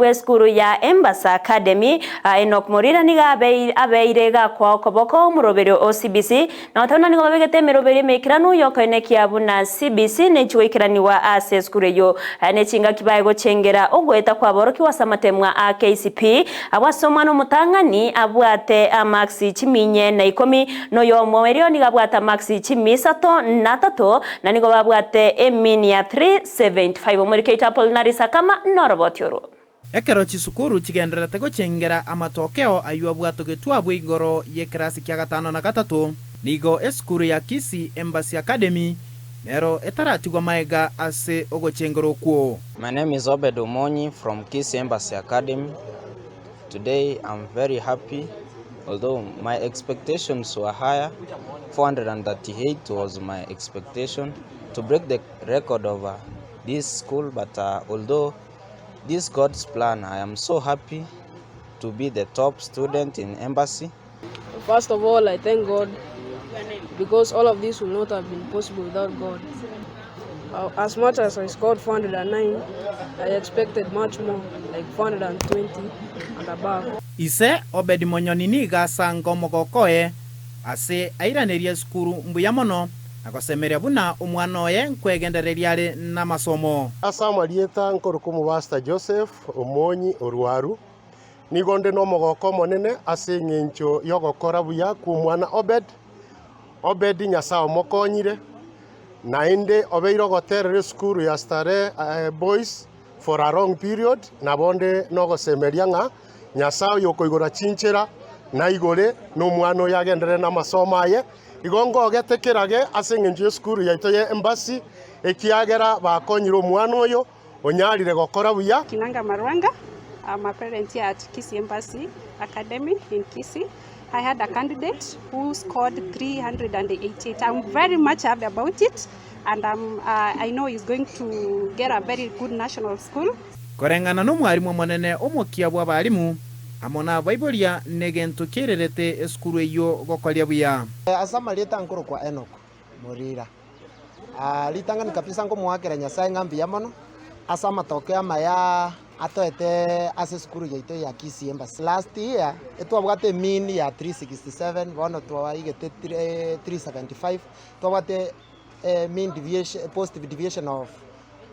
Bw'esukuru ya Embassy Academy, Enock Morira nigo abeire gakoa okoboko omoroberio o CBC, na goteba buna nigo babegete emeroberio emeikeranu y'okoenekia buna CBC nechi goikeranigwa ase esukuru eyio. Ne chingaki baye gochengera ogoeta kw'aborokigwa ase amatemwa a KCPE, abwo ase omwana omotang'ani abwate amarks chiminye na ikomi, na oyomo erio nigo abwate amarks chimi isato na atato, na nigo babwate emean ya 375. Omoriki oito Apolinari Sakama noroboti orwo. Ekero chisukuru chigendererete gochengera amatokeo ayio abwatogetwe abwo igoro y'ekerasi kia gatano na gatato, nigo esukuru ya Kisii Embassy Academy nero etaratigwa maega ase ogochengera okwo. My name is Obed Omonyi from Kisii Embassy Academy. Today I'm very happy although my expectations were higher 438 was my expectation to break the record of uh, this school but uh, although this God's plan I am so happy to be the top student in embassy. First of all, I thank God because all of this would not have been possible without God. Uh, as much as I scored 409, I expected much more, like 420 and above. Ise Obedi Monyoni nigo asanga omogoko oye ase airanerie esukuru mbuya mono na gosemeria buna omwana oye nkwegendereria are namasomo. Ase amarieta nkorokwa Omopastor Joseph Omonyi Orwaru, Nigo onde nomogoko omonene ase engencho y'ogokora buya kw'omwana Obed. Obed Nyasae omokonyire, naende obeire ogoterera esukuru ya Starehe Boys for a long period, nabo onde nogosemeria ng'a Nyasae oyokoigora chinchera naigore na omwana oyo agenderere namasomo aye. Igo ngogete kerage ase engencho y'esukuru yaito ya Embassy, ekiagera bakonyire omwana oyo. onyarire gokora buya. Kinanga Marwanga, I'm a parent here at Kisii Embassy Academy in Kisii. I had a candidate who scored 388. I'm very much happy about it and I'm, uh, I know he's going to get a very good national school. Koreng'ana nomwarimu omonene omokia bw'abalimu, amo nabaiboria negento kiairerete esukuru eyio gokoria buya. Ase amarieta nkorokwa Enock Morira. Ritang'ani kabisa nkomoakera Nyasae ng'a mbuya mono, ase amatokeo amaya atoete ase esukuru yaito ya Kisii Embassy. Last year, etwabwate emean ya 367 bono twaigete 375, twabwate mean deviation, positive deviation of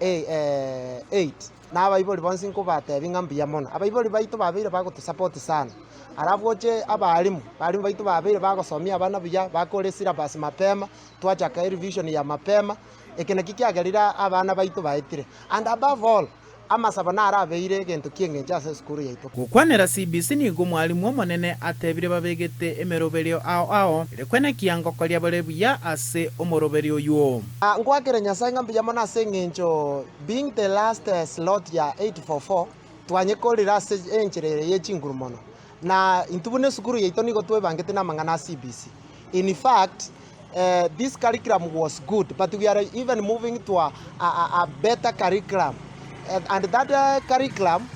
8. Na abaibori bonsi nkobatebia ng'a mbuya mono. Abaibori baito babeire bagotosupport sana, alafu oche abalimu, abalimu baito babeire bagosomia abana buya, bakore esyllabus mapema, twachaka erevision ya mapema, eke nakio kiagerire abana baito baetire. And above all, amasabo naro abeire egento ki'eng'encho ase esukuru yaito. Gokwanera CBC nigo omwalimu omonene atebire babegete emeroberio ao ao ere kwenekia ngokoria bare buya ase omoroberio oywo. Ngoakere Nyasae ng'a mbuya mono ase eng'encho being the last slot ya 844 twanyekorire ase enchera ere ye chinguru mono. Na intwe buna esukuru yaito nigo twebangete namang'ana a CBC. In fact, this curriculum was good but we are even moving to a, a, a better curriculum and that curriculum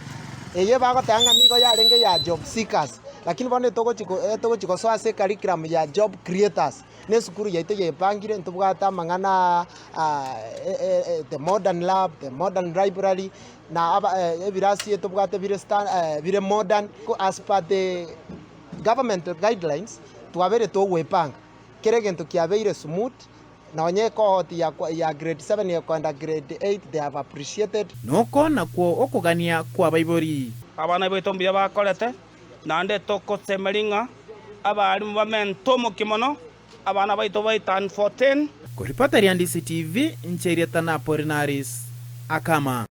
eye bagoteba ng'a nigo yarenge ya job seekers lakini bono etogochi etogochi gosoa ase ecurriculum ya job creators. Na esukuru yaito yepangire ntobwate amang'ana aa the modern lab, the modern library, na aba ebirasi tobwate bire sta bire modern, as per the government guidelines, twabeire togoepanga, kera egento kiabeire smooth, nonye ecohort ya ya grade seven ekoenda grade eight they have appreciated. Noko nakwo okogania kw'abaibori. Abana baito mbuya bakorete, Naende togosemeria ng'a abalimu bamente omokia mono, abana baito baitane 14. Koripota ria Ndisi TV, inche erieta na Apolinaris Akama.